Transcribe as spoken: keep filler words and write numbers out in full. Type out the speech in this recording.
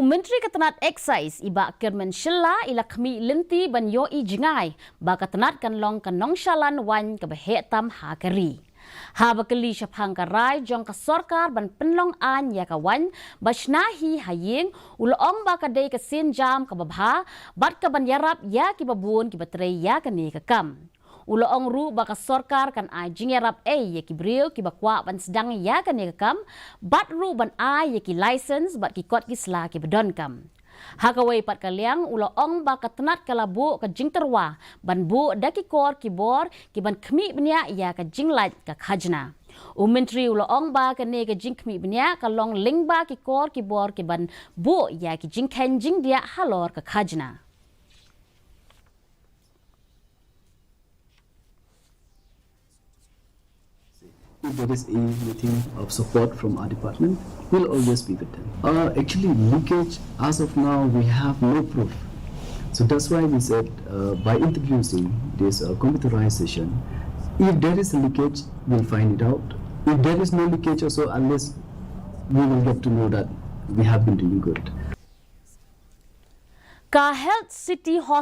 U Myntri ka tnat Excise i Bah Kyrmen Shylla i la khmih lynti ban ïohi jngai ba ka tnat kan long ka nongshalan waiñ kaba heh tam ha ka ri. Haba kylli shaphang ka rai jong ka sorkar ban pynlong aiñ ïa ka waiñ ba shna hi ha ïing, u la ong ba ka dei ka sienjam kaba bha bad kaban ïarap ïa kiba bun kiba trei ïa kane ka kam. U la ong ruh ba ka sorkar kan ai jingïarap ei ïa ki briew kiba kwah ban sdang ïa kane ka kam, bad ruh ban ai ïa ki license bad ki kot ki sla kiba donkam. Ha kawei pat ka liang, u la ong ba ka tnat ka la buh ka jingtyrwa ban buh da ki kor ki bor kiban khmih bniah ïa ka jinglait ka khajna. U Myntri u la ong ba kane ka jingkhmih bniah ka long lyngba ki kor ki bor kiban buh ïa ki jingkheiñ jingdiah halor ka khajna. If there is anything of support from our department, we'll always be with them. Uh, actually, leakage, as of now, we have no proof. So that's why we said, uh, by introducing this, uh, computerization, if there is a leakage, we'll find it out. If there is no leakage also, unless we will get to know that we have been doing good. Ka Health City